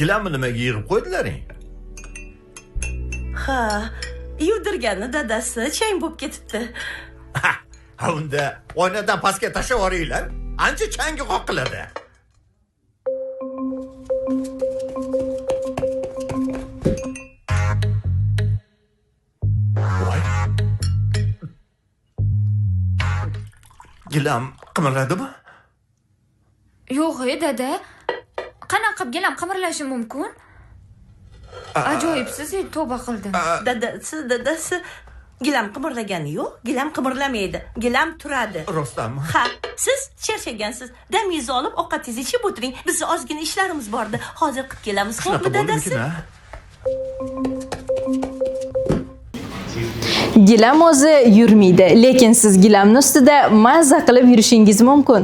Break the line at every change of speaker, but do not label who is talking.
Gilamni nimaga yig'ib qo'ydilaring?
Ha, yuvdirgani, dadasi, chang bo'lib ketibdi.
Ha, unda oynadan pastga tashlab yuboringlar. Ancha changi qoqiladi. Voy. Gilam qimirladimi?
Yo'q, e dada. Qanaqa qilib gilam qimirlashi mumkin? Ajoyibsiz, tavba qildim.
Dadasi, dadasi, gilam qimirlagani yo'q, gilam qimirlamaydi, gilam turadi.
Rostdanmi?
Ha, siz charchagansiz. Damingizni olib, ovqatingizni ichib o'tiring. Bizni ozgina ishlarimiz bordi. Hozir qilib kelamiz,
Shunaqa
xo'pmi, dadasi?
bo'ldimikin, ha?
Gilam o'zi yurmaydi, lekin siz gilamni ustida mazza qilib yurishingiz mumkin.